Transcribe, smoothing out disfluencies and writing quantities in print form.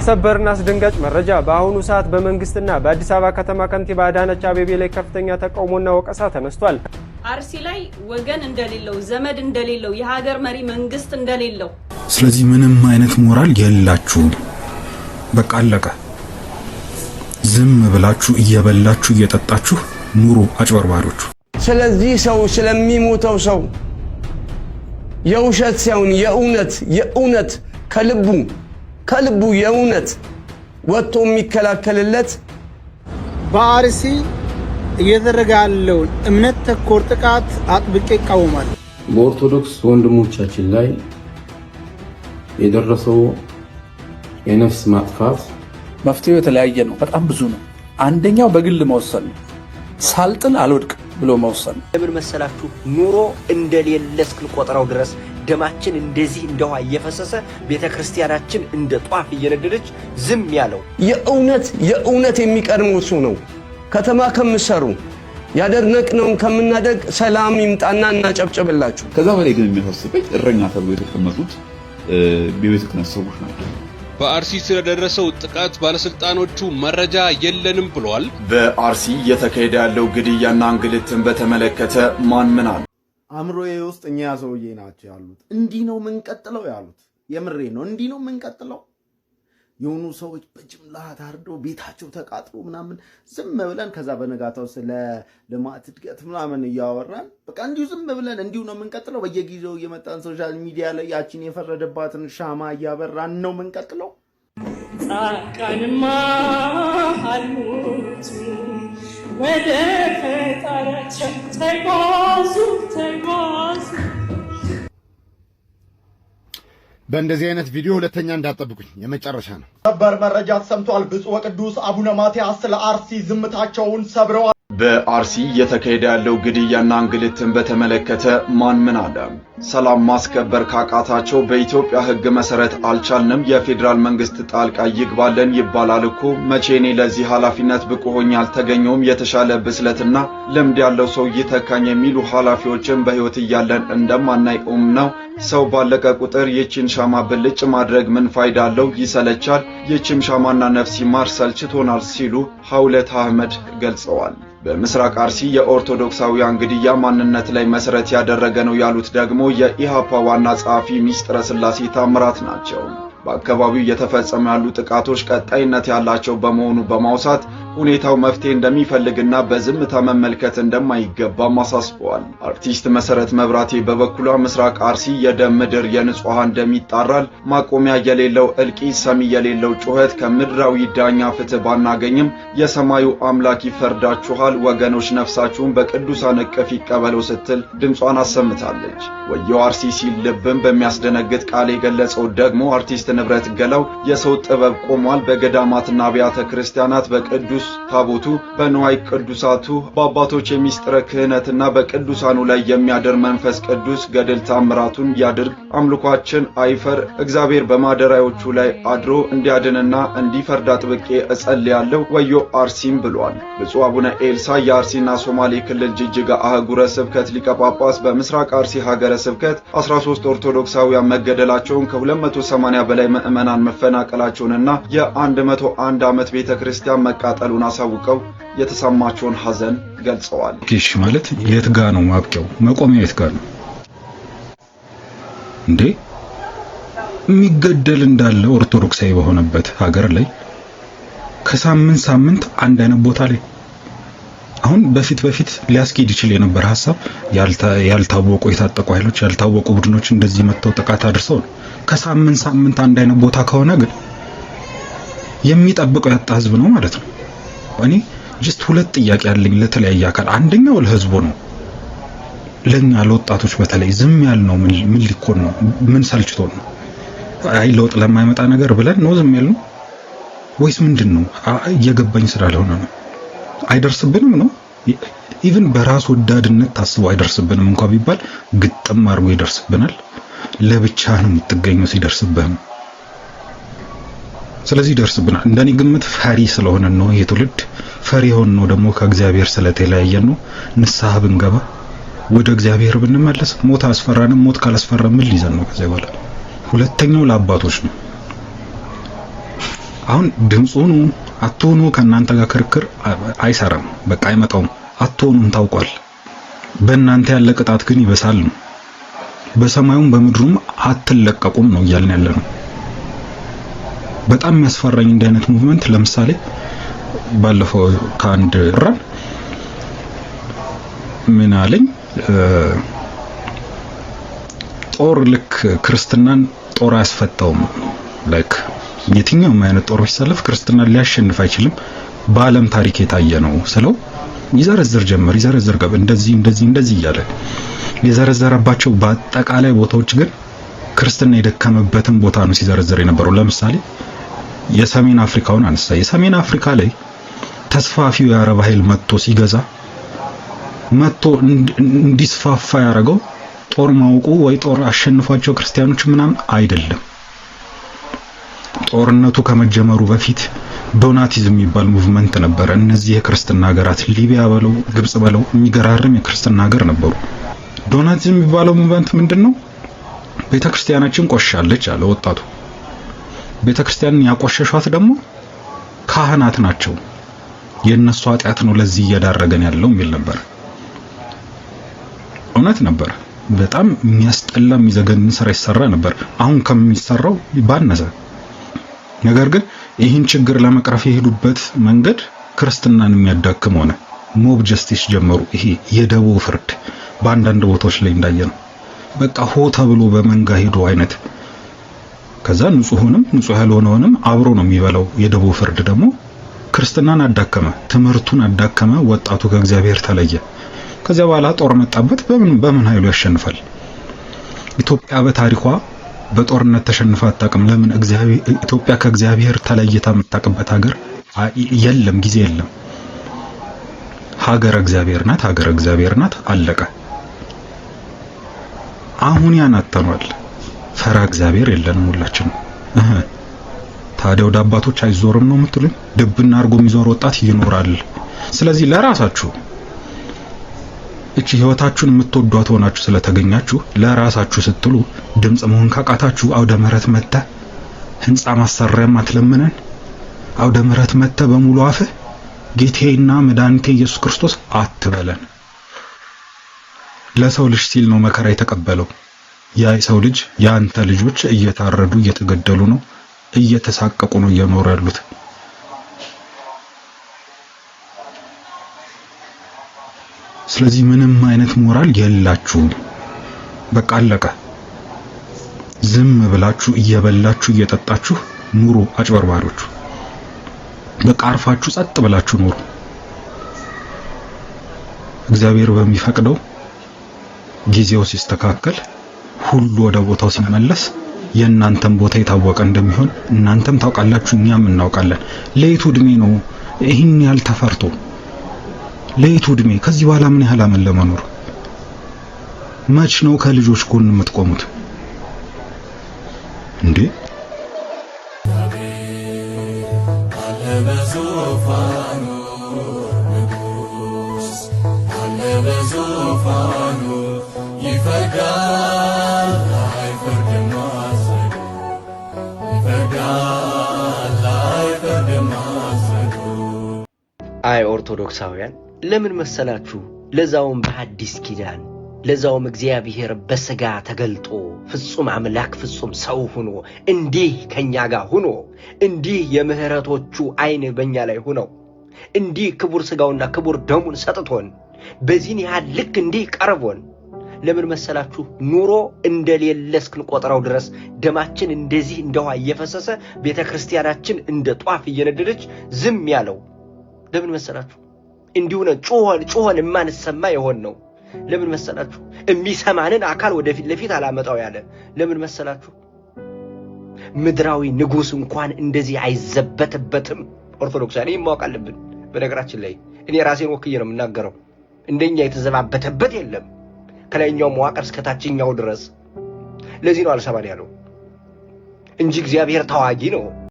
ሰበርና አስደንጋጭ መረጃ! በአሁኑ ሰዓት በመንግስትና በአዲስ አበባ ከተማ ከንቲባ አዳነች አቤቤ ላይ ከፍተኛ ተቃውሞና ወቀሳ ተነስቷል። አርሲ ላይ ወገን እንደሌለው፣ ዘመድ እንደሌለው፣ የሀገር መሪ መንግስት እንደሌለው። ስለዚህ ምንም አይነት ሞራል የላችሁም። በቃ አለቀ። ዝም ብላችሁ እየበላችሁ እየጠጣችሁ ኑሩ፣ አጭበርባሪዎቹ። ስለዚህ ሰው፣ ስለሚሞተው ሰው የውሸት ሳይሆን የእውነት፣ የእውነት ከልቡ ከልቡ የእውነት ወጥቶ የሚከላከልለት። በአርሲ እየተደረገ ያለውን እምነት ተኮር ጥቃት አጥብቄ እቃወማለሁ። በኦርቶዶክስ ወንድሞቻችን ላይ የደረሰው የነፍስ ማጥፋት መፍትሄው የተለያየ ነው። በጣም ብዙ ነው። አንደኛው በግል መወሰን ነው። ሳልጥል አልወድቅ ብሎ መወሰን ነው። ለምን መሰላችሁ? ኑሮ እንደሌለ እስክንቆጥረው ድረስ ደማችን እንደዚህ እንደ ውሃ እየፈሰሰ፣ ቤተ ክርስቲያናችን እንደ ጧፍ እየነደደች ዝም ያለው። የእውነት የእውነት የሚቀድመው እሱ ነው። ከተማ ከምሰሩ፣ ያደነቅነውን ከምናደርግ ሰላም ይምጣና እናጨብጭብላችሁ። ከዛ በላይ ግን የሚያሳስበኝ እረኛ ተብሎ የተቀመጡት የቤተ ክህነት ሰዎች ናቸው። በአርሲ ስለደረሰው ጥቃት ባለስልጣኖቹ መረጃ የለንም ብለዋል። በአርሲ እየተካሄደ ያለው ግድያና እንግልትን በተመለከተ ማን ምን አለ? አእምሮዬ ውስጥ እኛ ሰውዬ ናቸው ያሉት። እንዲህ ነው የምንቀጥለው ያሉት። የምሬ ነው። እንዲህ ነው የምንቀጥለው። የሆኑ ሰዎች በጅምላ ታርደው፣ ቤታቸው ተቃጥሎ ምናምን ዝም ብለን፣ ከዛ በነጋታው ስለ ልማት እድገት ምናምን እያወራን፣ በቃ እንዲሁ ዝም ብለን እንዲሁ ነው የምንቀጥለው። በየጊዜው እየመጣን social media ላይ ያችን የፈረደባትን ሻማ እያበራን ነው የምንቀጥለው። ጻድቃንማ አልሞቱ፣ ወደ ፈጣሪያቸው ተጓዙ ተጓዙ። በእንደዚህ አይነት ቪዲዮ ሁለተኛ እንዳትጠብቁኝ፣ የመጨረሻ ነው። ሰበር መረጃ ተሰምቷል። ብፁዕ ወቅዱስ አቡነ ማትያስ ስለ አርሲ ዝምታቸውን ሰብረዋል። በአርሲ እየተካሄደ ያለው ግድያና እንግልትን በተመለከተ ማን ምን አለ? ሰላም ማስከበር ካቃታቸው በኢትዮጵያ ሕግ መሰረት አልቻልንም፣ የፌዴራል መንግስት ጣልቃ ይግባልን ይባላል እኮ። መቼ እኔ ለዚህ ኃላፊነት ብቁ ሆኜ አልተገኘሁም፣ የተሻለ ብስለትና ልምድ ያለው ሰው ይተካኝ የሚሉ ኃላፊዎችን በሕይወት እያለን እንደማናይ እሙን ነው። ሰው ባለቀ ቁጥር ይህችን ሻማ ብልጭ ማድረግ ምን ፋይዳ አለው? ይሰለቻል። ይህችም ሻማና ነፍስ ይማር ሰልችቶናል ሲሉ ሐውለት አህመድ ገልጸዋል። በምስራቅ አርሲ የኦርቶዶክሳውያን ግድያ ማንነት ላይ መሰረት ያደረገ ነው ያሉት ደግሞ የኢሃፓ ዋና ጸሐፊ ሚስጥረ ስላሴ ታምራት ናቸው። በአካባቢው እየተፈጸሙ ያሉ ጥቃቶች ቀጣይነት ያላቸው በመሆኑ በማውሳት ሁኔታው መፍትሄ እንደሚፈልግና በዝምታ መመልከት እንደማይገባም አሳስበዋል። አርቲስት መሰረት መብራቴ በበኩሏ ምስራቅ አርሲ የደም ምድር፣ የንጹሐን ደም ይጣራል፣ ማቆሚያ የሌለው እልቂት፣ ሰሚ የሌለው ጩኸት፣ ከምድራዊ ዳኛ ፍትህ ባናገኝም የሰማዩ አምላክ ይፈርዳችኋል፣ ወገኖች፣ ነፍሳችሁን በቅዱሳን እቅፍ ይቀበለው ስትል ድምጿን አሰምታለች። ወየው አርሲ ሲል ልብን በሚያስደነግጥ ቃል የገለጸው ደግሞ አርቲስት ንብረት ገላው የሰው ጥበብ ቆሟል፣ በገዳማትና አብያተ ክርስቲያናት፣ በቅዱስ ታቦቱ፣ በንዋይ ቅዱሳቱ፣ በአባቶች የሚስጥረ ክህነትና በቅዱሳኑ ላይ የሚያድር መንፈስ ቅዱስ ገድል ታምራቱን ያድርግ። አምልኳችን አይፈር። እግዚአብሔር በማደሪያዎቹ ላይ አድሮ እንዲያድንና እንዲፈርድ አጥብቄ እጸልያለሁ። ወዮ አርሲም ብሏል። ብፁዕ አቡነ ኤልሳ የአርሲና ሶማሌ ክልል ጅጅጋ አህጉረ ስብከት ሊቀ ጳጳስ በምስራቅ አርሲ ሀገረ ስብከት 13 ኦርቶዶክሳውያን መገደላቸውን፣ ከ280 በላይ ምዕመናን መፈናቀላቸውንና የ101 ዓመት ቤተ ክርስቲያን መቃጠሉን አሳውቀው የተሰማቸውን ሐዘን ገልጸዋል። እሺ ማለት የት ጋ ነው ማብቂያው? መቆሚያው የት ጋ ነው እንዴ? የሚገደል እንዳለ ኦርቶዶክሳዊ በሆነበት ሀገር ላይ ከሳምንት ሳምንት አንድ አይነት ቦታ ላይ። አሁን በፊት በፊት ሊያስኬድ ይችል የነበረ ሀሳብ ያልታወቁ የታጠቁ ኃይሎች፣ ያልታወቁ ቡድኖች እንደዚህ መጥተው ጥቃት አድርሰው ነው። ከሳምንት ሳምንት አንድ አይነት ቦታ ከሆነ ግን የሚጠብቀው ያጣ ህዝብ ነው ማለት ነው። እኔ just ሁለት ጥያቄ ያለኝ ለተለያየ አካል፣ አንደኛው ለህዝቡ ነው። ለኛ ለወጣቶች በተለይ ዝም ያልነው ምን ሊኮን ነው? ምን ሰልችቶን ነው? አይ ለውጥ ለማይመጣ ነገር ብለን ነው ዝም ያልነው ወይስ ምንድን ነው? እየገባኝ ስላልሆነ ነው። አይደርስብንም ነው። Even በራስ ወዳድነት ታስቦ አይደርስብንም እንኳ ቢባል ግጥም አድርጎ ይደርስብናል። ለብቻ ነው የምትገኘው ሲደርስብህም። ስለዚህ ይደርስብናል። እንደኔ ግምት ፈሪ ስለሆነ ነው፣ ይሄ ትውልድ ፈሪ የሆን ነው ደግሞ ከእግዚአብሔር ስለተለያየን ነው። ንስሐ ብንገባ፣ ወደ እግዚአብሔር ብንመለስ ሞት አያስፈራንም። ሞት ካላስፈራ ምን ሊይዘን ነው ከዚያ በኋላ? ሁለተኛው ለአባቶች ነው። አሁን ድምፅ ሁኑ አትሁኑ ከእናንተ ጋር ክርክር አይሰራም። በቃ አይመጣውም። አትሆኑም ታውቋል። በእናንተ ያለ ቅጣት ግን ይበሳል ነው። በሰማዩም በምድሩም አትለቀቁም ነው እያልን ያለ ነው። በጣም የሚያስፈራኝ እንዲህ አይነት movement፣ ለምሳሌ ባለፈው ከአንድ ራን ምን አለኝ፣ ጦር ልክ ክርስትናን ጦር አያስፈታውም። Like የትኛውም አይነት ጦር ቢሰለፍ ክርስትናን ሊያሸንፍ አይችልም። በዓለም ታሪክ የታየ ነው ስለው ይዘረዝር ጀመር። ይዘረዝር ገብ እንደዚህ እንደዚህ እንደዚህ እያለ የዘረዘረባቸው በአጠቃላይ ቦታዎች ግን ክርስትና የደከመበትን ቦታ ነው ሲዘረዝር የነበረው። ለምሳሌ የሰሜን አፍሪካውን አነሳ። የሰሜን አፍሪካ ላይ ተስፋፊው የአረብ ኃይል መጥቶ ሲገዛ፣ መጥቶ እንዲስፋፋ ያደረገው ጦር ማውቁ ወይ ጦር አሸንፏቸው ክርስቲያኖች ምናምን አይደለም። ጦርነቱ ከመጀመሩ በፊት ዶናቲዝም የሚባል movement ነበረ። እነዚህ የክርስትና ሀገራት ሊቢያ በለው ግብጽ በለው የሚገራርም የክርስትና ሀገር ነበሩ። ዶናቲዝም የሚባለው movement ምንድነው? ቤተክርስቲያናችን ቆሻለች አለ ወጣቱ። ቤተክርስቲያንን ያቆሸሿት ደግሞ ካህናት ናቸው፣ የእነሱ ኃጢአት ነው ለዚህ እየዳረገን ያለው የሚል ነበር። እውነት ነበር። በጣም የሚያስጠላ የሚዘገንን ስራ ይሰራ ነበር፣ አሁን ከሚሰራው ባነሰ። ነገር ግን ይህን ችግር ለመቅረፍ የሄዱበት መንገድ ክርስትናን የሚያዳክም ሆነ። Mob justice ጀመሩ። ይሄ የደቦ ፍርድ በአንዳንድ ቦታዎች ላይ እንዳየ ነው። በቃ ሆ ተብሎ በመንጋ ሄዶ አይነት፣ ከዛ ንጹሁንም ንጹህ ያልሆነውንም አብሮ ነው የሚበላው። የደቦ ፍርድ ደግሞ ክርስትናን አዳከመ፣ ትምህርቱን አዳከመ። ወጣቱ ከእግዚአብሔር ተለየ። ከዚያ በኋላ ጦር መጣበት። በምን በምን ኃይሉ ያሸንፋል? ኢትዮጵያ በታሪኳ በጦርነት ተሸንፋ አታውቅም። ለምን? እግዚአብሔር ኢትዮጵያ ከእግዚአብሔር ተለይታ የምታውቅበት ሀገር የለም፣ ጊዜ የለም። ሀገረ እግዚአብሔር ናት፣ ሀገረ እግዚአብሔር ናት። አለቀ። አሁን ያን አጥተኗል። ፈራ እግዚአብሔር የለንም ሁላችንም። እህ ታዲያ ወደ አባቶች አይዞርም ነው የምትሉኝ? ድብና አድርጎ የሚዞር ወጣት ይኖራል። ስለዚህ ለራሳችሁ እቺ ህይወታችሁን የምትወዷት ሆናችሁ ስለተገኛችሁ ለራሳችሁ ስትሉ ድምጽ መሆን ካቃታችሁ አውደ ምህረት መጥተህ ህንፃ ማሰሪያም አትለምነን። አውደ ምህረት መጥተህ በሙሉ አፍህ ጌታዬና መድኃኒቴ ኢየሱስ ክርስቶስ አትበለን። ለሰው ልጅ ሲል ነው መከራ የተቀበለው። ያ የሰው ልጅ የአንተ ልጆች እየታረዱ እየተገደሉ ነው፣ እየተሳቀቁ ነው እየኖሩ ያሉት። ስለዚህ ምንም አይነት ሞራል የላችሁም። በቃ አለቀ። ዝም ብላችሁ እየበላችሁ እየጠጣችሁ ኑሩ። አጭበርባሪዎቹ በቃ አርፋችሁ ጸጥ ብላችሁ ኑሩ። እግዚአብሔር በሚፈቅደው ጊዜው ሲስተካከል ሁሉ ወደ ቦታው ሲመለስ የእናንተም ቦታ የታወቀ እንደሚሆን እናንተም ታውቃላችሁ፣ እኛም እናውቃለን። ለየቱ እድሜ ነው ይህን ያህል ተፈርቶ? ለየቱ እድሜ? ከዚህ በኋላ ምን ያህል አመት ለመኖር? መች ነው ከልጆች ጎን የምትቆሙት እንዴ? በዙፋኑ ንጉሥ አለ በዙፋኑ፣ ይፈርዳል አይፈርድም አስረዱ፣ ይፈርዳል አይፈርድም አስረዱ። አይ ኦርቶዶክሳውያን፣ ለምን መሰላችሁ? ለዛውም በሐዲስ ኪዳን፣ ለዛውም እግዚአብሔር በሥጋ ተገልጦ ፍጹም አምላክ ፍጹም ሰው ሆኖ እንዲህ ከኛ ጋር ሆኖ፣ እንዲህ የምህረቶቹ ዓይን በእኛ ላይ ሆነው፣ እንዲህ ክቡር ሥጋውና ክቡር ደሙን ሰጥቶን፣ በዚህን ያህል ልክ እንዲህ ቀርቦን፣ ለምን መሰላችሁ? ኑሮ እንደሌለ እስክንቆጥረው ድረስ ደማችን እንደዚህ እንደ ውሃ እየፈሰሰ ቤተ ክርስቲያናችን እንደ ጧፍ እየነደደች ዝም ያለው ለምን መሰላችሁ? እንዲሁ ነን። ጮኸን ጮኸን የማንሰማ የሆን ነው ለምን መሰላችሁ? የሚሰማንን አካል ወደፊት ለፊት አላመጣው ያለ ለምን መሰላችሁ? ምድራዊ ንጉሥ እንኳን እንደዚህ አይዘበትበትም። ኦርቶዶክሳውያን ይህን ማወቅ አለብን። በነገራችን ላይ እኔ ራሴን ወክዬ ነው የምናገረው። እንደኛ የተዘባበተበት የለም ከላይኛው መዋቅር እስከ ታችኛው ድረስ። ለዚህ ነው አልሰማን ያለው እንጂ እግዚአብሔር ተዋጊ ነው።